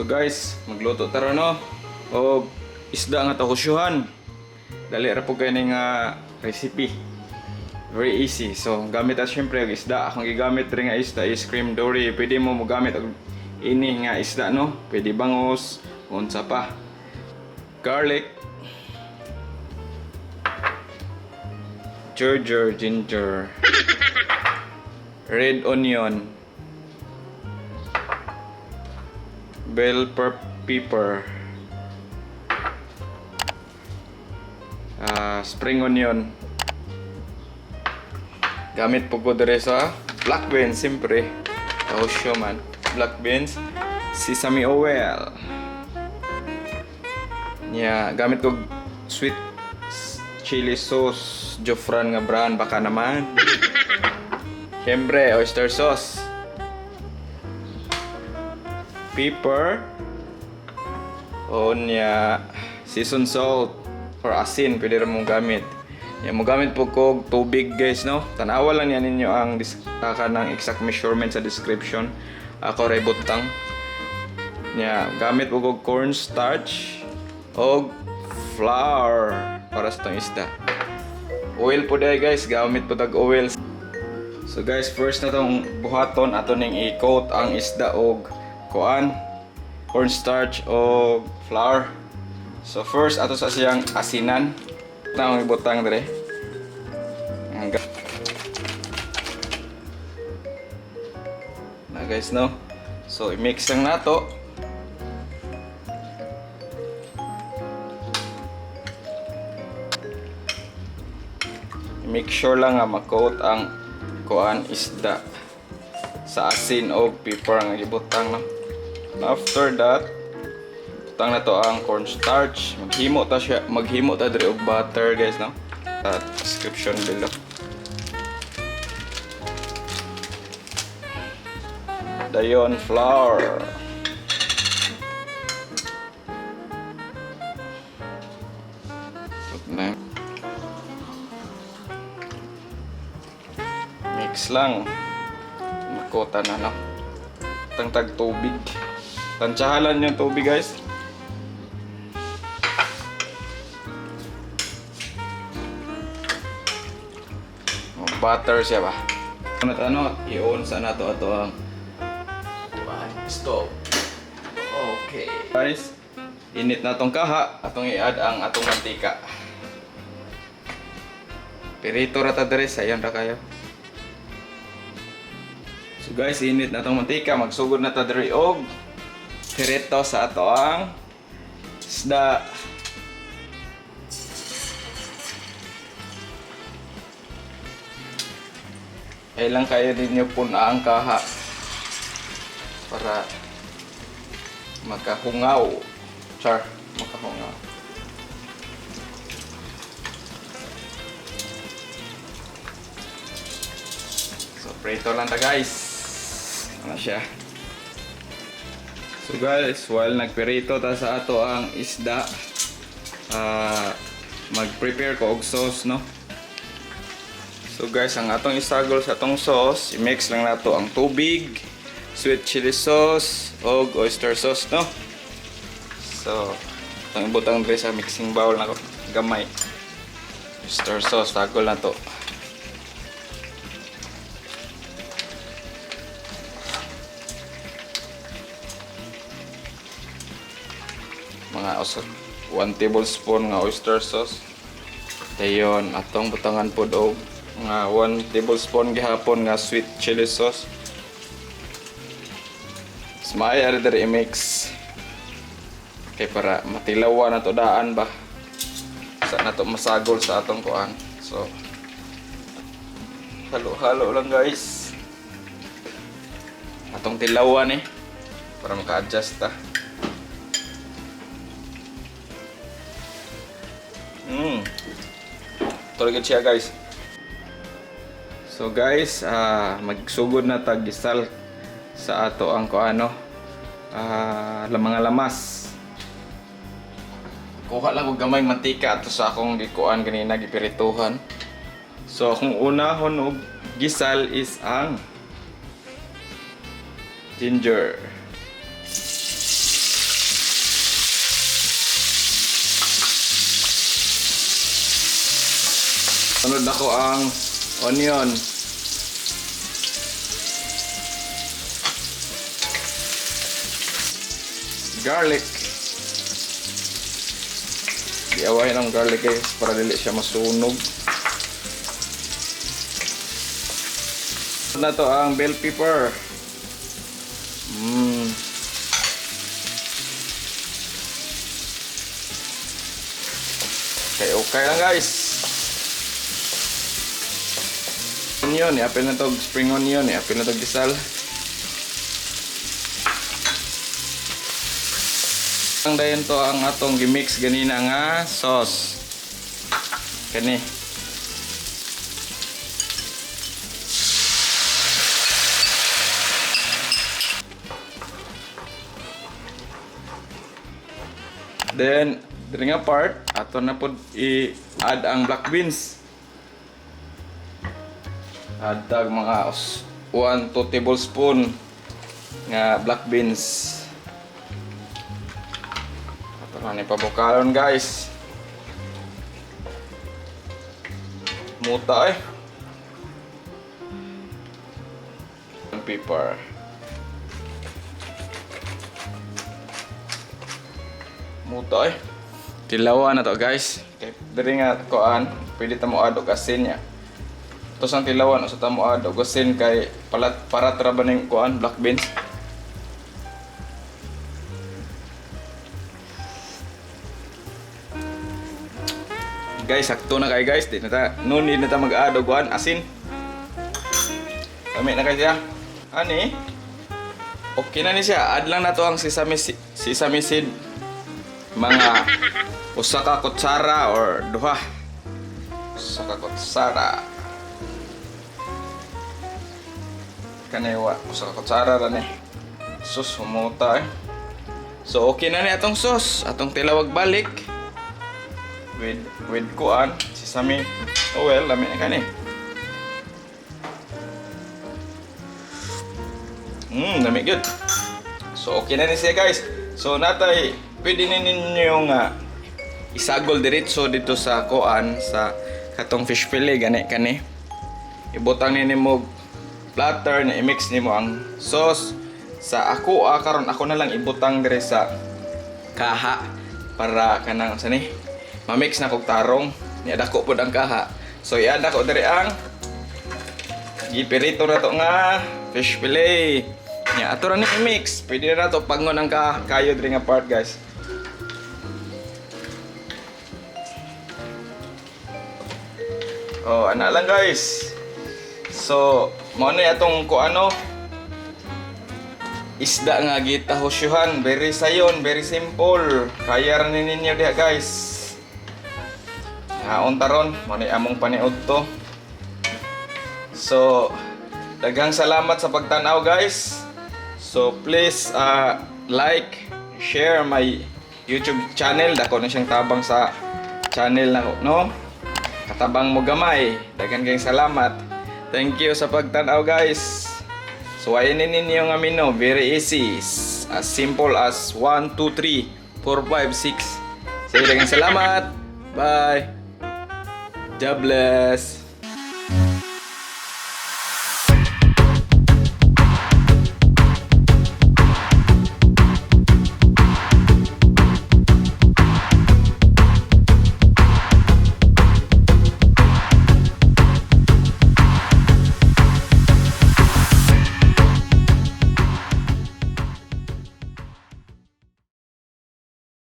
Guys, magluto tara, no? Og isda nga tahusyuhan. Dali ra po kay ni nga recipe. Very easy. So, gamit ta syempre og isda. Akong gigamit diri nga isda is cream dory. Pwede mo mogamit og ini nga isda, no? Pwede bangos, unsa pa. Garlic, ginger, ginger, red onion, bell pepper, spring onion. Gamit po ko diri sa black beans, siyempre. Tausyo man. Black beans, sesame oil. Nya, gamit ko sweet chili sauce, Jofran nga brand, baka naman. Siyempre, oyster sauce. Pepper. Onya, seasoned salt or asin, pwede rin mong gamit. Yan, mo gamit po ko tubig, guys, no? Tanawa lang yan ninyo ang kanang exact measurement sa description. Ako ray butang. Nya, gamit po ko cornstarch og flour para sa tong isda. Oil po dahil, guys, gamit po tag oil. So guys, first na tong buhaton, ato ning i-coat ang isda og kuan, cornstarch o flour. So first ato sa siyang asinan. Na ang ibutang dire. Na guys, no. So i-mix lang nato. I-make sure lang nga ma-coat ang kuan, isda sa asin o pepper nga gibutang, no. After that, butang na to ang cornstarch. Maghimo ta siya, maghimo ta diri og butter, guys, no. Sa description below. Dayon flour. Put na. Mix lang. Makota na, no. Tangtag tubig. Tansyahalan yung tubig, guys. Oh, butter siya ba? Ano to, ano? I-on sa nato ato ang stove. Okay. Guys, init na tong kaha. Atong i-add ang atong mantika. Pirito ra ta diri, sayon ra kayo. So guys, init na tong mantika. Magsugod na ta diri og pirito sa ato ang isda. Ay lang kayo ninyo puna ang kaha para makahungaw. Char, makahungaw. So, prito lang ta, guys. Ano siya? So guys, while nagpirito ta sa ato ang isda, mag-prepare ko og sauce, no? So guys, ang atong isagol sa atong sauce, i-mix lang nato ang tubig, sweet chili sauce, og oyster sauce, no? So, itong ibutang diri sa mixing bowl nako, gamay. Oyster sauce, sagol na to. Mga usod 1 tablespoon nga oyster sauce. Dayon, atong butangan pod og nga 1 tablespoon gihapon nga sweet chili sauce. Smaya ari diri i-mix. Kay para matilawan na to daan ba. Sa nato masagol sa atong kuan. So halo-halo lang, guys. Atong tilawan eh para maka-adjust ta. Tuloy siya, guys. So guys, magsugod na tag gisal sa ato ang kuano, mga lamas. Kuha lang og gamay mantika ato sa akong gikuan ganina, gipirituhan. So akong unahon og gisal is ang ginger. Sunod nako ang onion. Garlic. Giawahin ang garlic, guys, para dili siya masunog. Na to ang bell pepper. Okay lang, guys. Onion, iapil na to spring onion, iapil na to gisal. Ang dayon to ang atong gimix ganina nga sauce. Kani. Then, diri nga part, ato na pod i-add ang black beans. Add tag mga 1 2 tablespoon nga black beans. Ato na ni pabukalon, guys. Muta eh. Pepper. Muta eh. Tilawa na to, guys. Kay diri nga kuan, pwede ta mo add og asin niya. Tos ang tilawan usa ta mo add og asin kay palat para tra ba ning kuan black beans. Guys, sakto na kay, guys. Di na ta, no need na ta mag-add og kuan asin. Lami na kay siya. Ani? Okay na ni siya. Add lang na to ang sesame seed. Mga usa ka kutsara or duha. Usa ka kutsara. Kaniwa, usa ka kutsara ra ni. Sus, humuta eh. So okay na ni atong sauce, atong tilawag balik. With kuan, sesame oil, lami na kani. Lami good. So okay na ni siya, guys. So natay pwede ni ninyo nga isagol diretso dito sa kuan, sa katong fish fillet gani kani. Ibutang ni nimo platter na i-mix nimo ang sauce. Sa ako karon ako na lang ibutang dire sa kaha para kanang sa ni ma-mix na kog tarong niya, dako pod ang kaha. So i-add ako dire ang gipirito na to nga fish fillet. Nya ato ra ni i-mix. Pwede na nato pangon ang kayo diri nga part, guys. Oh, ana lang, guys. So, mao na atong kuano isda nga gitahosyuhan, very sayon, very simple. Kaya ra ni ninyo diha, guys. Haon taron, mao ni among paniud to. So, daghang salamat sa pagtan-aw, guys. So, please like, share my YouTube channel. Dako na siyang tabang sa channel nako, no? Katabang mo gamay. Daghan kayong salamat. Thank you sa pagtan-aw, guys. So, ayun ninyo nga menu. Very easy. As simple as 1, 2, 3, 4, 5, 6. Sige, daghang salamat. Bye. God bless.